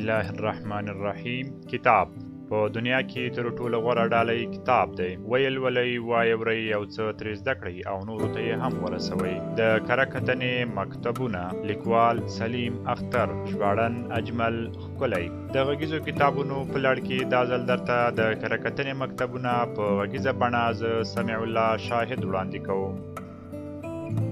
الله الرحمن الرحیم. کتاب په دنیا کې تر ټولو غوره ډالۍ کتاب دی. ویل ولئ، وایورئ او څه ترې زده کړئ او نورو ته یې هم ورسوئ. د کره کتنې مکتبونه، لیکوال سلیم اختر، ژباړن اجمل ښکلی. د غږیزو کتابونو په لړ کې دا ځل درته د کره کتنې مکتبونه په غږیزه بڼه زه سمیع الله شاهد وړاندې کوم.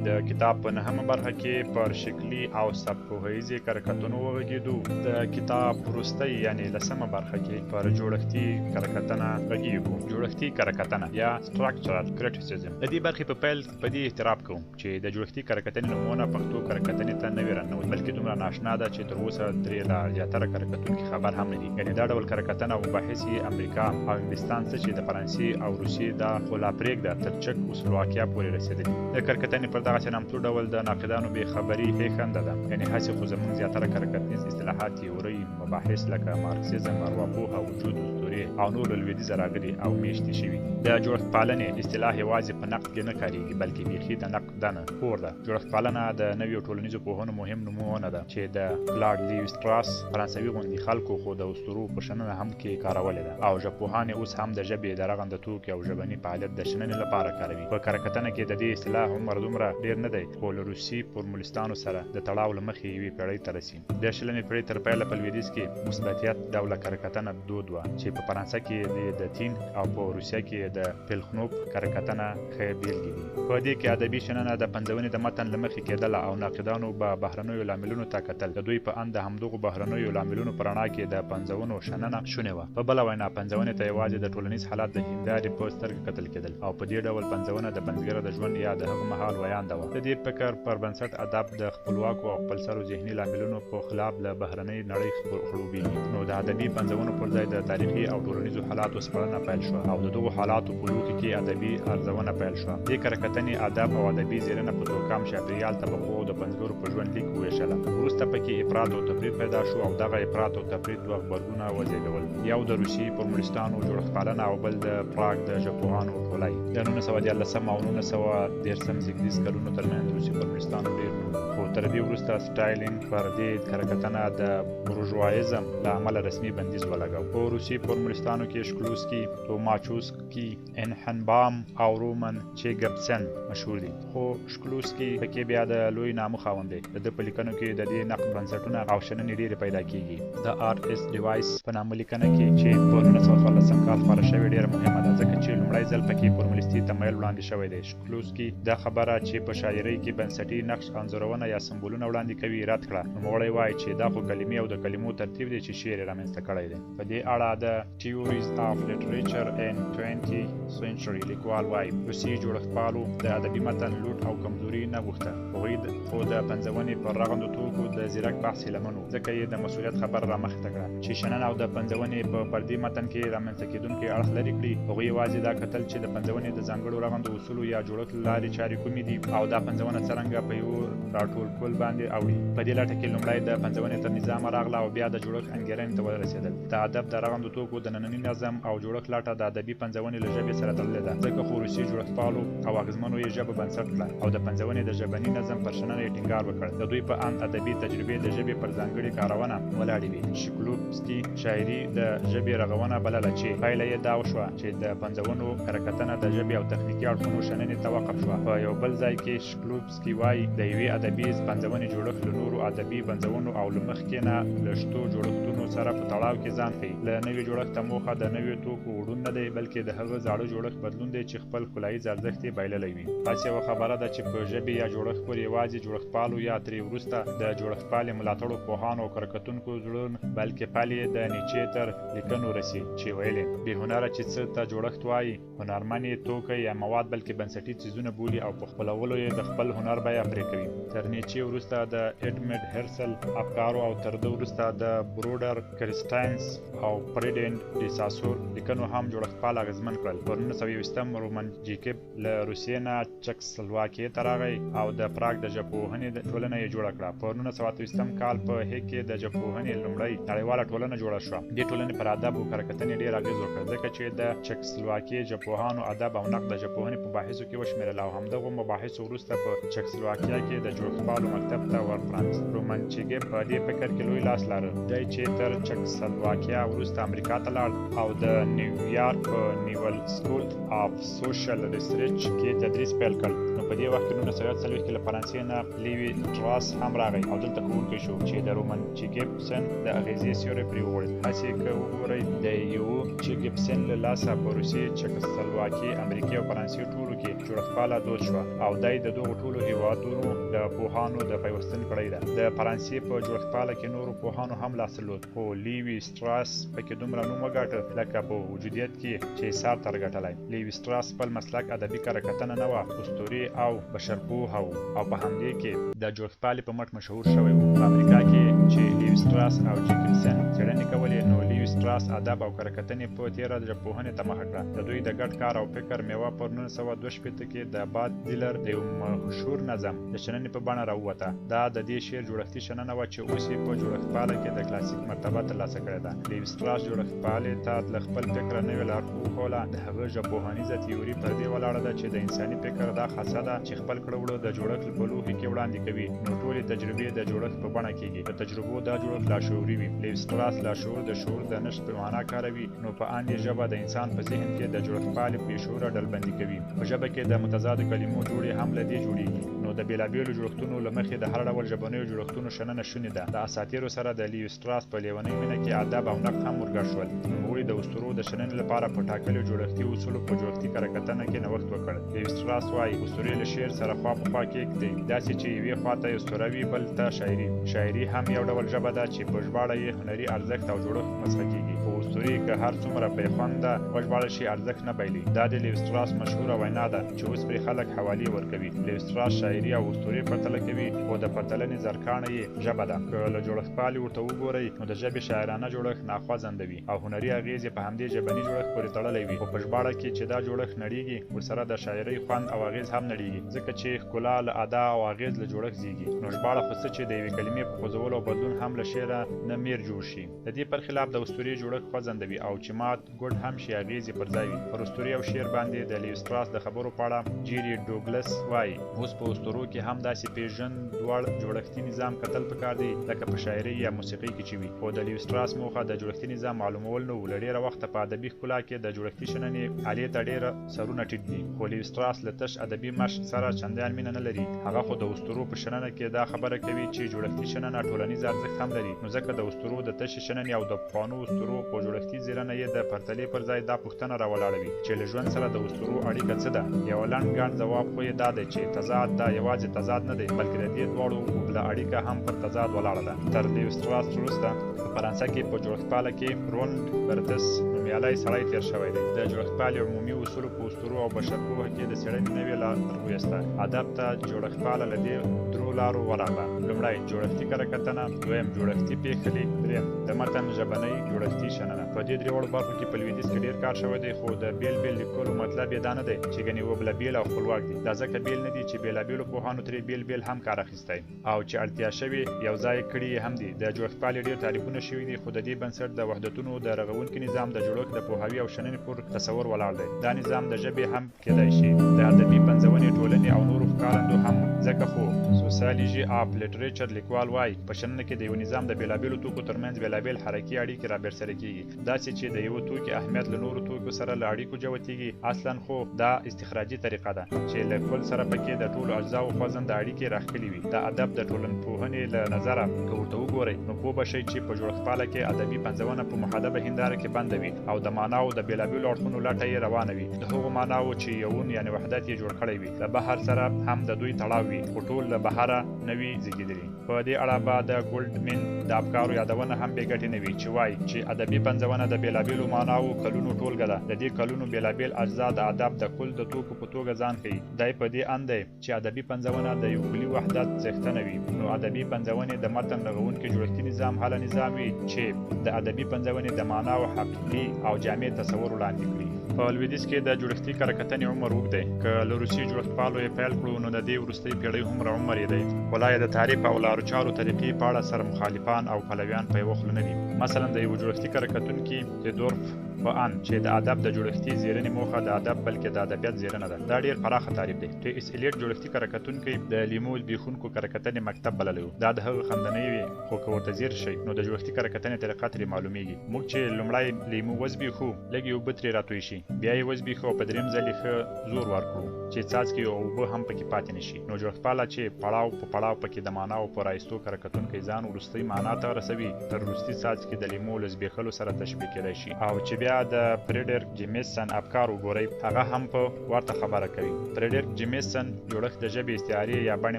د کتاب په نهمه برخه کې پر شکلي او سبکپوهییزې کره کتنو وغږېدو. د کتاب وروستۍ یعنې لسمه برخه کې پر جوړښتي کره کتنه غږېږو. جوړښتي کره کتنه یا structural criticism. د دې برخې په پیل په دې اعتراف کوم چې د جوړښتي کره کتنې نومونه پښتو کره کتنې ته نوې راننوتې، بلکې دومره نااشنا ده چې تر اوسه ترې لا زیاتره کره کتونکي خبر هم نه دي. یعنې دا ډول کره کتنه او مباحث یې امریکا او انګلستان څه چې د فرانسې او روسیې دا خو لا پرېږده تر چک او سلواکیا پورې رسېدلي. د کره کتنې پر دغسې نامتو ډول د ناقدانو بې خبري هېښنده ده. یعنې هسې خو زموږ زیاتره کره کتنیز اصطلاحات، تیورۍ، مباحث لکه مارکسیزم، ارواپوهه، وجود، اسطورې او نور له لوېدیځه راغلي او میشتې شوي دي. د جوړښتپالنې اصطلاح یوازې په نقد کې نه کارېږي، بلکې بیخي د نقد دنه خور ده. جوړښتپالنه د نویو ټولنیزو پوهنو مهم نومونه ده چې د کلاډ لیوي سټراس فرانسوي غوندې خلکو خو د اسطورو په شننه هم کې کارولې ده او ژبپوهان یې اوس هم د ژبې د رغنده توکي او ژبني فعالیت د شننې لپاره کاروي. په کره کتنه کې د دې اصطلاح عمر دومره ډېر نه دی، خو له روسي فورمولیستانو سره د تړاو له مخې یوې پېړۍ ته رسي. د شلمې پېړۍ تر پیله په لوېدیځ کې مثبتیت ډوله کره کتنه دود وه چې په فرانسه کې د تین او په روسیه کې د پلخنوف کره کتنه ښه بېلګې دي. په دې کې ادبي شننه د پنځونې د متن له مخې کېدله او ناقدانو به بهرنیو لاملونو ته کتل. د دوی په اند د همدغو بهرنیو لاملونو په رڼا کې د پنځونو شننه شونې وه. په بله وینا، پنځونې ته یوازې د ټولنیز حالت د هندارې په سترګه کتل کېدل او په دې ډول پنځونه د پنځګره د ژوند یا د هغه مهال ویانده وه. د دې فکر پر بنسټ ادب د خپلواکو او خپلسرو ذهني لاملونو په خلاف له بهرنۍ نړۍ خړوبېږي. نو د ادبي پنځونو پر ځای د تاریخي او ټولنیزو حالاتو سپړنه پیل شوه او د دغو حالاتو په لوښي کې ادبي ارزونه پیل شوه. دې کره کتنې ادب او ادبي څېړنه په توکم، چاپېریال، طبقو او د پنځګرو په ژوند لیک ووېشله. وروسته پکې افراط او تفریط پیدا شو او دغه افراط او تفریط دوه غبرګونه وزېږول، یو د روسي فورمولیستانو جوړښتپالنه او بل د پراګ د ژبپوهانو ټولی. د 1913 او 1930 زېږدیز کلونو ترمنځ روسي فورمولیستانو ډېر نوم، خو تر دې وروسته سټایلینګ پر دې کره کتنه د بورژوایزم له امله رسمي بندیز ولګاوه. په روسي فورمولیستانو کې شکلوسکي، توماچوسکي، انحنبام او رومن چیګبسن مشهور دي، خو شکلوسکي پکې بیا د لوی نامه خاوند دی. د ده په لیکنو کې د دې نقد بنسټونه او شننې ډېرې پیدا کیږي. د آر اس ډیوایس په نامه لیکنه کې چې په 1914 کال خپره شوې ډېره مهمه ده، ځکه چې لومړی ځل پکې فورمولیستي تمایل وړاندې شوی دی. شکلوسکي دا خبره چې په شاعرۍ کې بنسټي نقش انځورونه یا سمبولونه وړاندې کوي رد کړه. نوموړی وایي چې دا خو کلمې او د کلمو ترتیب دی چې شعر یې رامنځته کړی دی. په دې اړه د Theories of Literature in 20th Century لیکوال وایي، روسي جوړښتپالو د ادبي متن لوټ او کمزوري نه غوښته، هغوی خو د پنځونې پر رغندو توکو د ځیرک بحث هیله من وو، ځکه یې د مسؤلیت خبره رامخې ته کړه چې شننه او د پنځونې په پردي متن کې رامنځته کېدونکی اړخ لرې کړي. هغوی یوازې دا کتل چې د پنځونې د ځانګړو رغندو اصولو یا جوړښت لارې چارې کومې دي او دا پنځونه څرنګه په یو راټول کول باندې اوړي. په دې لټه کې لومړی د پنځونې تر نظامه راغله او بیا د جوړښت انګېرنې ته ورسېدل. د ادب د رغندو توکو د ننني نظم او جوړښت لټه د ادبي پنځونې له ژبې سره تړلې ده، ځکه خو روسي جوړښتپالو او اغېزمنو یې ژبه بنسټ کړه او د پنځونې د ژبني نظم پر شننه یې ټینګار وکړ. د دوی په اند ادبي تجربې د ژبې پر ځانګړې کارونه ولاړې وي. شکلوسکي شاعري د ژبې رغونه بلله چې پایله یې دا وشوه چې د پنځونو کره کتنه د ژبې او تخنیکي اړخونو شننې ته وقف شوه. په یو بل ځای کې شکلوسکي وایي، د یوې ادبي پنځونې جوړښت له نورو ادبي پنځونو او له مخکې نه له شتو جوړښتونو سره په تړاو کې ځان ښيي. له نوي جوړښته موخه د نویو توکو وړون نه دی، بلکې د هغه زاړه جوړښت بدلون دی چې خپل ښکلاییز ارزښت یې بایللی وي. هسې یوه خبره ده چې په ژبې یا جوړښت پورې یوازې جوړښتپالو یا ترې وروسته د جوړښتپالې ملاتړو پوهانو او کره کتونکو زړه، بلکې پل یې د نیچې تر لیکنو رسي چې ویلې، بې هنره چې څه ته جوړښت وایي، هنرمن یې توکی یا مواد بلکې بنسټي څیزونه بولي او په خپلولو یې د خپل هنر بیه پرې کوي. تر نیچې وروسته د اډمډ هرسل افکارو او تر ده وروسته د بروډر کریسټاینس او فریډینډ ډي ساسور لیکنو هم جوړښتپال اغېزمن کړل. په 1921 رومن جیکب له روسیې نه چکسلواکیې ته راغی او د پراګ د ژبپوهنې ټولنه یې جوړه کړه. په 1928 کال په هیګ کې د ژبپوهنې لومړۍ نړیواله ټولنه جوړه شوه. دې ټولنې پر ادب او کره کتنې ډېر اغېز وکړ، ځکه چې د چکسلواکیې ژبپوهانو ادب او نقد د ژبپوهنې په مباحثو کې وشمېرل او همدغو مباحثو وروسته په چکسلواکیا کې د جوړښتپالو جوړښتپالو مکتب ته ور پرانیست. رومن چیګپ په دې فکر کې لوی لاس لاره. دی چې تر چکسلواکیا وروسته امریکا ته لاړ او د نیویارک په نیول سکول آف سوشل ریسرچ کې تدریس پیل کړ، نو په دې وخت کې 1940 کې له فرانسې نه لیوي ټراس هم راغی او دلته ښوونکی شو چې د رومن چیګپسن د اغیزې سیوری پرې وغوړېد. هسې که وګورئ د یو چیګپسن له لاسه په روسیې، چکسلواکیې، امریکې او فرانسې ټولو کې جوړښتپاله دود شوه او دی د دغو ټولو هیوادونو د پوهانو د پیوستون کړۍ ده. د فرانسې په جوړښتپاله کې نورو پوهانو هم لاس درلود، خو لیوي سټراس پکې دومره نوم وګاټه لکه په وجودیت کې چې سارتر ګټلی. لیوي سټراس خپل مسلک ادبي کره کتنه نه وه، اسطورې او بشرپوهه و او په همدې کې د جوړښتپالې په مټ مشهور شوی و. په امریکا کې چې لیوي سټراس او جیکبسن څېړنې کولې، نو لیوي سټراس ادب او کره کتنې په تېره ژبپوهنې ته مخه کړه. د دوی د ګډ کار او فکر میوه په 1962 کې د باد دیلر د یو مشهور نظم د شننې په بڼه راووته. دا د دې شعر جوړښتي شننه وه چې اوس یې په جوړښتپاله کې د کلاسیک مرتبه ترلاسه کړې ده. لیوي سټراس جوړښتپالې ته له خپل فکره نوې لار وښوله. د هغه ژبپوهنیزه تیوري پر دې ولاړه ده چې د انساني فکر دا خاصه ده چې خپل کړه وړه د جوړښت په لوښي کې وړاندې کوي، نو ټولې تجربې د جوړښت په بڼه کېږي. د تجربو دا جوړښت لاشعوري وي. لیوي سټراس لاشعور د شعور د نشت په معنا کاروي، نو په اند یې ژبه د انسان په ذهن کې د جوړښتپالې بې شعوره ډلبندي کوي. په ژبه کې د متضادو کلمو جوړې هم له دې جوړېږي، نو د بېلابېلو جوړښتونو له مخې د هر ډول ژبنیو جوړښتونو شننه شونې ده. د اساطیرو سره د لیوي سټراس په لیونۍ مینه کې ادب او نقد هم ورګډ شول. نوموړي د اسطورو د شننې لپاره په ټاکلیو جوړښتي اصولو په جوړښتي کره کتنه کې نوښت وکړ. لیوي سټراس وايي، اسطورې له شعر سره خوا په خوا کېږدئ، داسې چې یوې خوا ته اسطوره وي بل ته شاعري. شاعري هم یو ډول ژبه ده چې په ژباړه یې هنري ارزښت او جوړښت مسخه کېږي، خو اسطورې که هر څومره بې خونده وژباړل شي ارزښت نه بایلي. دا د لیوي سټراس مشهوره وینا ده چې اوس پرې خلک حوالې ورکوي. لیوي سټراس شاعري او اسطورې پرتله کوي، خو د پرتلنې زرکاڼه یې ژبه ده. که له جوړښتپالې ورته وګورئ نو د ژبې شاعرانه جوړښت ناخوځنده وي او هنري اغېز یې په همدې ژبني جوړښت پورې تړلی وي، خو په ژباړه کې چې دا جوړښت نړېږي ورسره د شاعرۍ خوند او اغېز هم نړېږي، ځکه چې ښکلا له ادا او اغېز له جوړښت زیږي. نو ژباړه خو څه چې د یوې کلمې په خوځولو او بدلون هم له شعره نه میر جوړ شي. د دې پر خلاف د اسطورې جوړښت خوځنده وي او چې مات ګډ هم شي اغېز یې پر ځای وي. پر اسطورې او شعر باندې د لیوي سټراس د خبرو په اړه جیري ډوګلس وايي، اوس په اسطورو کې هم داسې پېژند وړ جوړښتي نظام کتل پکار دی لکه په شاعرۍ یا موسیقۍ کې چې وي. خو د لیوي سټراس موخه د جوړښتي نظام معلومول نه وو. له ډېره وخته په ادبي ښکلا کې د جوړښتي شننې الې ته ډېر سرونه ټیټ دي، خو لیوي سټراس له تش ادبي مشق سره چندان مینه نه لري. هغه خو د اسطورو په شننه کې دا خبره کوي چې جوړښتي شننه ټولنیز ارزښت هم لري، نو ځکه د اسطورو د تشې شننې او د پخوانو اسطورو په جوړښتي څېړنه یې د پرتلې پر ځای دا پوښتنه راولاړوي چې له ژوند سره د اسطورو اړیکه څه ده. یو لنډ ګڼ ځواب خو یې دا دی چې تضاد دا یوازې تضاد نه دی، بلکې د دې دواړو اوبله اړیکه هم پر تضاد ولاړه ده. تر لیوي سټراس وروسته په فرانسه کې په جوړښتپاله کې روند برتس نومیالی سړی تېر شوی دی. د جوړښتپالې عمومي اصولو په اسطورو او بشرپوهه کې د څېړنې نوې لار وویسته. ادب ته جوړښتپاله له دې درو لارو ورغله: لومړی جوړښتي کره کتنه، دویم جوړښتي پېښلیک، دریم د متن ژبنۍ جوړښتي شننه. په دې درېواړو برخو کې په لویدیځ کې ډېر کار شوی دی، خو د بېل بېل لیکلو مطلب یې دا نه دی چې ګنې وبله بېل او خپلواک دي. دا ځکه بېل نه دي چې بېلابېلو پوهانو ترې بېل بېل هم کار اخیستی او چې اړتیا شوې یو ځای کړي یې هم دي. د جوړښتپالې ډېر تعریفونه شوي دي، خو د دې بنسټ د وحدتونو د رغوونکي نظام د جوړښت د پوهاوي او شننې پر تصور ولاړ دی. دا نظام د ژبې هم کېدای شي، د ادبي پنځونې، ټولنې او نورو ښکارندو هم، ځکه خو سوسیالوژي آف لټریچر لیکوال وايي، په شننه کې د یو نظام د بېلابېلو توکو ترمنځ بېلابېل حرکي اړیکې رابرسېره کېږي، داسې چې د یوه توکي اهمیت له نورو توکو سره له اړیکو جوتېږي. اصلا خو دا استخراجي طریقه ده چې له کل سره پکې د ټولو اجزاوو خوځنده اړیکې راښکلې وي. د ادب د ټولنپوهنې له نظره که ورته وګورئ نو پوه به شئ چې په جوړښتپاله کې ادبي پنځونه په محدبه هنداره کې بنده وي او د معناوو د بېلابېلو اړخونو لټه یې روانه وي. د هغو معناوو چې یون یعنې وحدت یې جوړ کړی وي، له بهر سره هم د دوی تړاو وي، خو ټول له بهره نه وي زېږېدلي. په دې اړه به د ګولډمن د افکارو یادونه هم بې ګټې نه وي چې وايي چې ادبي پنځونه د بېلابېلو معناوو کلونو ټولګه ده. د دې کلونو بېلابېل اجزا د ادب د کل د توکو په توګه ځان ښيي. دی په دې اند دی چې ادبي پنځونه د یو کلي وحدت څښتنه وي، نو ادبي پنځونې د متن رغوونکي جوړښتي نظام هله نظام وي چې د ادبي پنځونې د معناوو حقیقي او جامع تصور وړاندې کړي. په لویدیځ کې د جوړښتي کره کتنې عمر اوږد دی. که له روسي جوړښتپالو یې پیل کړو نو د دې وروستۍ پېړۍ هومره عمر یې دی، خو لا یې د تعریف او لارو چارو طریقې په اړه سره مخالفان او پلویان په یوه خوله نه دي. مثلا د یوه جوړښتي کره کتونکي تیدورف په اند چې د ادب د جوړښتي ځیرنې موخه د ادب بلکې د ادبیات ځیرنه ده. دا ډېر پراخه تعریف دی. ټي ایس ایلیټ جوړښتي کره کتونکی د لیمو زبېښونکو کره کتنې مکتب بللی و. دا د هغه خندنۍ وې، خو که ورته ځیر شئ نو د جوړښتي کره کتنې طریقه ترې معلومېږي. موږ چې لومړی لیمو وزبېښو، لږې اوبه ترې راتوی شي، بیا یې وزبېښو او په دریم ځل یې ښه زور ورکړو چې څاڅکي او اوبه هم پکې پاتې نه شي. نو جوړښتپاله چې پړاو په پړاو پکې د ماناوو په راایستو کره کتونکی ځان وروستۍ مانا ته رسوي، تر وروستي څاڅکي د لیمو له زبېښلو سره تشبیه کېدای شي. او چې بیا د فریډریک جیمیسن افکار وګورئ، هغه هم په ورته خبره کوي. فریډریک جیمیسن جوړښت د ژبې استعارې یا بڼې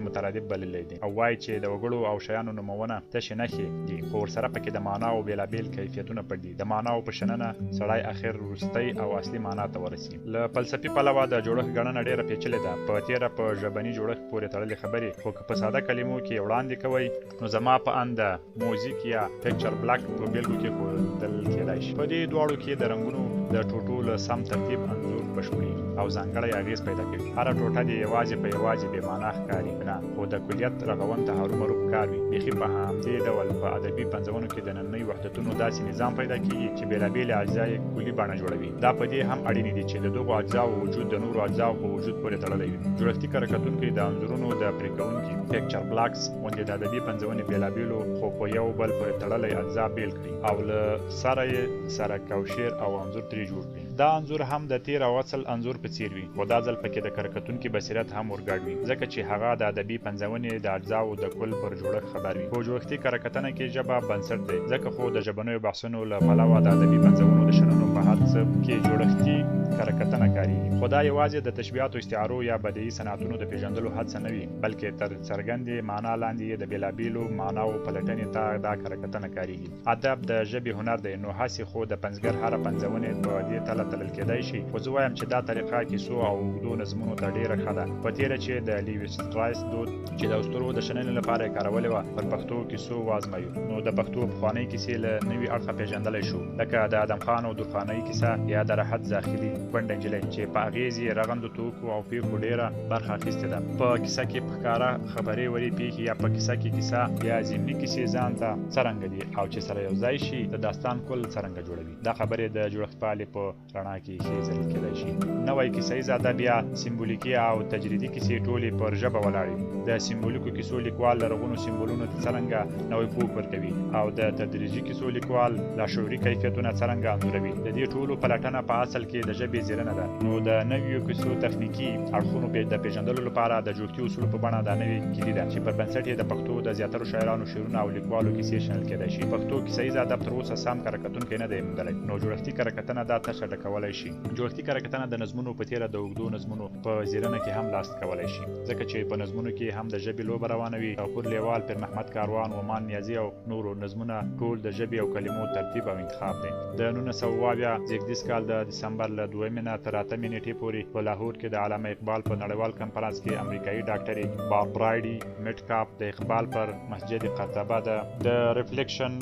مترادف بللی دی او وايي چې د وګړو او شیانو نومونه تشې نښې دي، خو ورسره پکې د ماناوو بېلابېل کیفیتونه پټ دي. د ماناوو په شننه سړی اخر وروستۍ او اصلي مانا ته ورسي. له فلسفي پلوه د جوړښت ګڼنه ډېره پېچلې ده، په تېره په ژبني جوړښت پورې تړلې خبرې، خو که په ساده کلمو کې یې وړاندې کوئ، نو زما په اند د موزیک یا پیکچر بلاک په بېلګو کې ښودل کېدای شي. په دې دواړو کې د رنګونو د ټوټو له سم ترتیب انځور بشپړېږي او ځانګړی اغېز پیدا کوي. هره ټوټه دې یوازې په یوازې بې مانا ښکاري نه، خو د کلیت رغون ته هرومرو پکار وي. بیخي په همدې ډول په ادبي پنځونو کې د نننیو وحدتونو داسې نظام پیدا کېږي چې بېلابېلې اجزا یې کلي بڼه جوړوي. دا په دې هم اړینې دي چې د دغو اجزاوو وجود د نورو اجزاوو په وجود پورې تړلی وي. جوړښتي کره کتونکی د انځورونو د پرېکوونکي، Picture Blocks، غوندې د ادبي پنځونې بېلابېلو خو په یو بل پورې تړلی اجزا بېل کړي او له سره یې سره کوشیر او انځور ترې جوړ کړي. دا انځور هم د تېر او اصل انځور په څېر وي، خو دا ځل پکې د کره کتونکي بصیرت هم ورګډ وي، ځکه چې هغه د ادبي پنځونې د اجزاوو د کل پر جوړښت خبر وي. په جوړښتي کره کتنه کې ژبه بنسټ دی، ځکه خو د ژبنیو بحثونو له پلوه د ادبي پنځونو د شننو په هر څه کې جوړښتي کره کتنه کارېږي. خو دا یوازې د تشبیهاتو، استعارو یا بدیعي صنعتونو د پېژندلو هڅه نه وي، بلکې تر څرګندې معنا لاندې یې د بېلابېلو معناوو پلټنې ته دا کره کتنه کارېږي. ادب د ژبې هنر دی، نو هسې خو د پنځګر هره پنځونې په دې تله تلل کېدای شي، خو زه وایم چې دا طریقه کیسو او اوږدو نظمونو ته ډېره ښه ده، په تېره چې د لیویس سټرایس دود چې د اسطورو د شننې لپاره یې کارولې وه، پر پښتو کیسو وازمایو، نو د پښتو پخوانۍ کیسې له نوي اړخه پېژندلی شو، لکه د ادم خان او درخانۍ کیسه یا د راحت زاخیلي کونډه نجلۍ چې په اغېز یې رغندو توکو او پېښو ډېره برخه اخیستې ده. په کیسه کې په ښکاره خبرې ورې پېښې یا په کیسه کې کیسه یا ضمني کیسې ځان ته څرنګه دي او چې سره یو ځای شي د داستان کل څرنګه جوړوي، دا خبرې د جوړښتپالې په رڼا کې ښې ځلل کېدای شي. نوی کیسه ییز ادب یا سیمبولیکي او تجریدي کیسې ټولې پر ژبه ولاړې دي. د سیمبولیکو کیسو لیکوال لرغونو سیمبولونو ته څرنګه نوی پوښ ورکوي او د تدریجي کیسو لیکوال لاشعوري کیفیتونه څرنګه انځوروي، د دې ټولو پلټنه په اصل کې د ژبې ځیرنه ده. نو د نویو کیسو تخنیکي اړخونو د پېژندلو لپاره د جوړښتي اصولو په بڼه دا نوې کیلي ده چې پر بنسټ یې د پښتو د زیاترو شاعرانو شعرونه او لیکوالو کیسې شنل کېدای شي. پښتو کیسه ییز ادب تر اوسه سم کره کتونکی نه دی موندلی، نو جوړښتي کره کتنه دا تشه ډکولای شي. جوړښتي کره کتنه د نظمونو په تېره د اوږدو نظمونو په ځیرنه کې هم لاس کولای شي، ځکه چې په نظمونو کې هم د ژبې لوبه روانه وي. غفور لېوال، پیرمحمد کاروان، ومان نیازي او نورو نظمونه ټول د ژبې او کلمو ترتیب او انتخاب دی. د 1970 زېږدیز کال د دسمبر له دویمې نه تر اتمې نېټې پورې په لاهور کې د علامه اقبال په نړیوال کنفرانس کې امریکایي ډاکټرې باربرایډي میټکاپ د اقبال پر مسجد قرطبه د د ریفلیکشن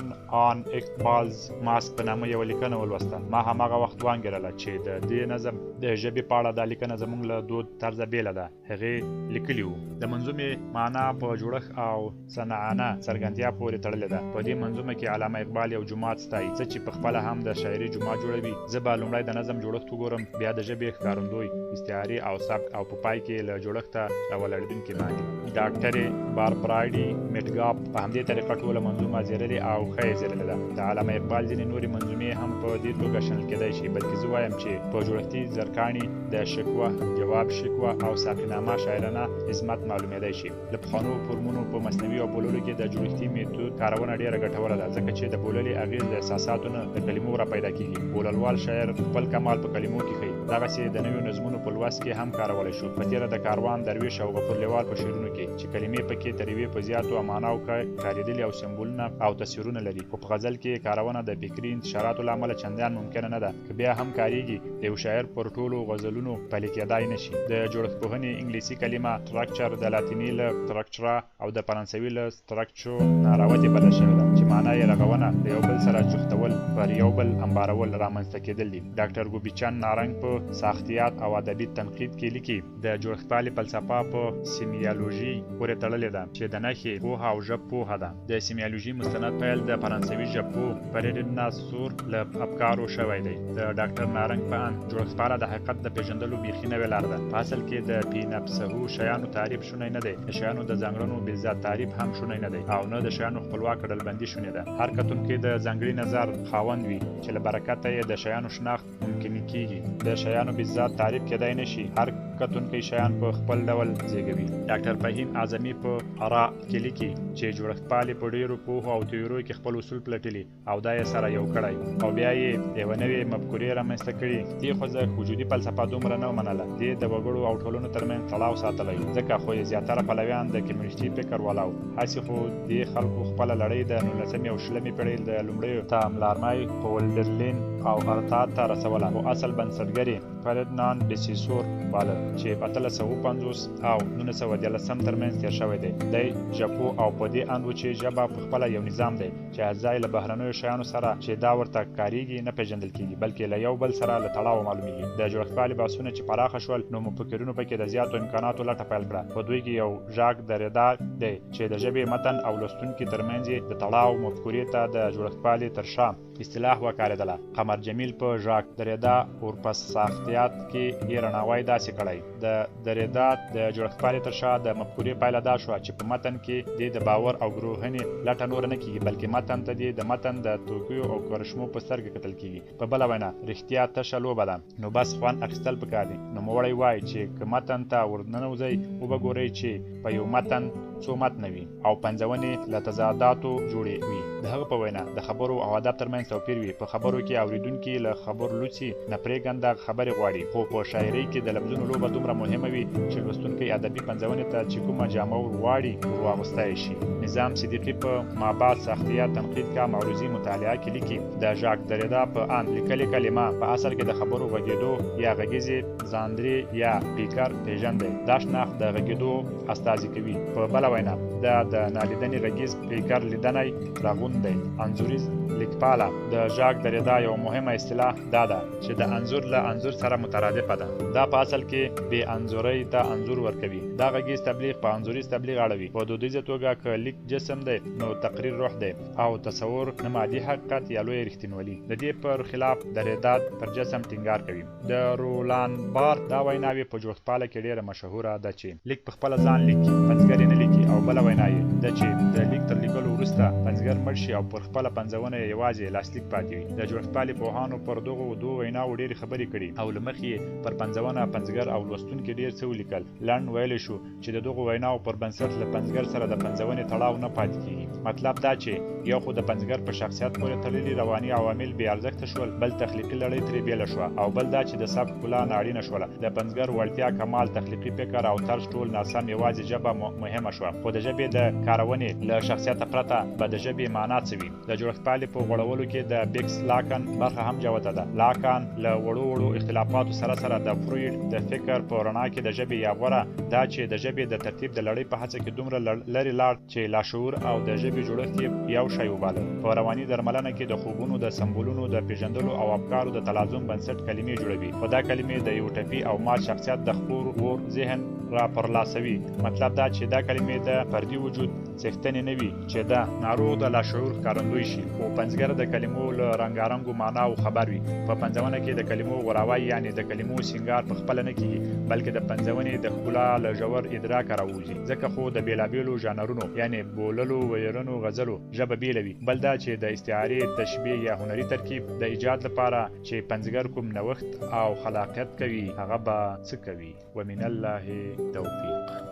آن اقبالز ماسک په نامه یوه لیکنه ولوسته. ما هماغه وخت وانګېرله چې د دې نظم د ژبې په اړه دا لیکنه زموږ له دود طرزه بېله ده. هغې لیکلي وو. د منظومې معنا په جوړښت او صنعانه څرګندتیا پورې تړلې ده. په دې منظومه کې علامه اقبال یو جومات ستایي، څه چې په خپله هم د شاعري جومات جوړوي. زه به لومړی د نظم جوړښت وګورم، بیا د ژبې ښکارندوی، استعارې او سبک او په پای کې له جوړښته راولاړېدونکې معنی. ډاکټرې باربرایډي میټګاپ په همدې طریقه ټوله منظومه ځیرلې او ښه یې ځیرلې ده. د علامه اقبال ځینې نورې منظومې هم په دې توګه شنل کېدای شي، بلکې زه وایم چې په جوړښتي زرکاڼي د شکوه، جواب شکوه او ساقینامه شاعرانه عظمت معلومېدای شي. له پخوانو فورمونو په مثنوي او بوللو کې د جوړښتي میتود کارونه ډېره ګټوره ده، ځکه چې د بوللې اغېز له احساساتو نه د کلمو را پیدا کېږي. بوللوال شاعر خپل کمال په کلمو کې ښيي. دغسې د نویو نظمونو په لوست کې هم کارولی شو، په تېره د کاروان، دروېش او غفور لېوال په شعرونو کې چې کلمې پکې تر یوې په زیاتو معناو کارېدلي او سمبولونه او تصویرونه لري، خو په غزل کې یې کارونه د فکري انتشاراتو له امله چندان ممکنه نه ده، که بیا هم کارېږي د یو شاعر پر ټولو غزلونو پلي کېدای نه شي. د جوړښتپوهنې انګلیسي کلمه سټرکچر د لاتیني له سټرکچرا او د فرانسوي له سټرکچو نه راوتې بلل شوې ده چې معنا یې رغونه، له یو بل سره جوختول، پر یو بل امبارول، رامنځته کېدل دي. ډاکټر ګوبي چند نارنګ په ساختیات او ادبي تنقید کې لیکي، د جوړښتپالې فلسفه په سیمیالوژي پورې تړلې ده چې د نښې پوهه او ژب پوهه ده. د سیمیالوژي مستند پیل د فرانسوي ژبپوه فردیناند سور له افکارو شوی دی. د ډاکټر نارنګ په اند جوړښتپاله د حقیقت د پېژندلو بیخي نوې لار ده. په اصل کې د پی نفسه شیانو تعریف شونی نه دی، د شیانو د ځانګړنو بالذات تعریف هم شونی نه دی او نه د شیانو خپلواکه ډلبندي شونې ده. هر کتونکی د ځانګړي نظر خاوند وي چې له برکته یې د شیانو شناخت ممکن کیږي. د شیانو بالذات تعریف کېدای نه شي، هر کتونکی شیان په خپل ډول زیږوي. ډاکټر فهیم اعظمي په اراء کې لیکي چې جوړښتپالې په ډېرو پوهو او تیوریو کې خپل اصول پلټلي او دا یې سره یو کړی او بیا یې یوه نوې مفکورې رامنځته کړي. دې خوځښت وجودي فلسفه دومره نه منله، دې د وګړو او ټولنو ترمنځ تړاو ساتلی، ځکه خو یې زیاتره پلویان د کمونیستي فکر والاو. هسې خو دې خلکو خپله لړۍ د 19مې او 20مې پېړۍ د لومړیو ته ملارمای، هولډرلین او ارتاد ته رسوله، خو اصل بنسټګر یې فردیناند ډیسیسور باله چې 1850 او 1913 ترمنځ تېر شوی دی. دی ژبپوه او په دې اند و چې ژبه په خپله یو نظام دی چې اجزا یې له بهرنیو شیانو سره چې دا ورته کارېږي نه پېژندل کېږي، بلکې له یو بل سره له تړاوه معلومېږي. د جوړښتپالې بحثونه چې پراخه شول نو مفکرینو پکې د زیاتو امکاناتو لټه پیل کړه. په دوی کې یو ژاک دریدا دی چې د ژبې متن او لوستونکي ترمنځ یې د تړاو مفکورې ته د جوړښتپالې تر شا اصطلاح وکارېدله. قمر جمیل په ژاک دریدا اورپس ساختیات کې یې رڼاوی داسې کړی: د دریدا د جوړښتپالې تر شا د مفکورې پایله دا شوه چې په متن کې دې د باور او ګروهنې لټه نوره نه کېږي، بلکې متن ته دې د متن د توکیو او کرشمو په سترګه کتل کېږي. په بله وینا رښتیا تشه لوبه ده، نو بس خوند اخیستل پکار دي. نوموړی وایي چې که متن ته ورننوځئ وبه ګورئ چې په یو متن څو متنه وي او پنځونې له تضاداتو جوړې وي. د هغه په وینا د خبرو او ادب ترمنځ توپیر وي. په خبرو کې اورېدونکي له خبرو لوڅي نه پرېږنده خبرې غواړي، خو په شاعرۍ کې د لفظونو لوبه دومره مهمه وي چې لوستونکی ادبي پنځونې ته چې کومه جامه ور غواړي ورواغوستی شي. نظام صدیقي په مابعد ساختیات تنقید کا معروضي مطالعه کې لیکي: د ژاک دریدا په اند لیکلې کلمه په اصل کې د خبرو غږېدو یا غږیزې ځاندرې یا پیکر پېژند دی. دا شناخت د غږېدو استازي کوي. په بله وینا دا د نالیدنې غږیز پیکر لیدنی رغون دی. انځوریز لیکپاله د ژاک دریدا یوه مهمه اصطلاح دا ده چې د انځور له انځور سره مترادفه ده. دا په اصل کې بې انځورۍ ته انځور ورکوي. دا غږیز تبلیغ په انځوریز تبلیغ اړوي. په دودیزه توګه که لیک جسم دی نو تقریر روح دی او تصور نه مادي حقیقت یا لویه رښتینولي. د دې پر خلاف دریدا پر جسم ټینګار کوي. د رولان بارت دا ویناوې په جوړښتپاله کې ډېره مشهوره ده چې لیک په خپله ځان لیکي، پنځګر یې نه لیکي، او بله وینا یې ده چې د لیک تر لیکلو وروسته پنځګر مړ شي او پر خپله پنځونه یې یوازې لاسلیک پاتې وي. د جوړښتپالې پوهانو پر دغو دوو ویناوو ډېرې خبرې کړي او له مخې یې پر پنځونه، پنځګر او لوستونکي ډېر څه ولیکل. لنډ ویلی شو چې د دغو ویناوو پر بنسټ له پنځګر سره د پنځونې تړاو نه پاتې کېږي. مطلب دا چې یو خو د پنځګر په شخصیت پورې تړلي رواني عوامل بې ارزښته شول، بل تخلیقي لړۍ ترې بېله شوه، او بل دا چې د سبک ښکلا نااړینه شوله. د پنځګر وړتیا، کمال، تخلیقي فکر او طرز ټول ناسم، یوازې ژبه مهمه شوه. خو د ژبې د کارونې له شخصیته پرته به د ژبې معنا څه وي؟ د جوړښتپالې په غوړولو کې د بیکس لاکن برخه هم جوته ده. لاکان له وړو وړو اختلافاتو سره سره د فروید د فکر په رڼا کې د ژبې یا غوره دا چې د ژبې د ترتیب د لړۍ په هڅه کې دومره لرې لاړ چې لاشعور او د ژبې جوړښت یې یو شی وباله. په رواني درملنه کې د خوبونو د سمبولونو د پېژندلو او افکارو د تلازم بنسټ کلمې جوړوي، خو دا کلمې د یو ټپي او مات شخصیت د خپور ور ذهن را پرلاسوي. مطلب دا چې دا کلمې د فردي وجود څښتنې نه وي چې د ناروغ د لاشعور ښکارندوی شي، خو پنځګر د کلمو له رنګارنګو معناوو خبر وي. په پنځونه کې د کلمو غوراوی یعنې د کلمو سینګار په خپله نه کېږي، بلکې د پنځونې د ښکلا له ژور ادراکه راووځي. ځکه خو د بېلابېلو ژانرونو یعنې بوللو، ویرنو، غزلو ژبه بېله وي. بل دا چې د استعارې، تشبیه یا هنري ترکیب د ایجاد لپاره چې پنځګر کوم نوښت او خلاقیت کوي، هغه به څه کوي؟ ومن الله توفیق.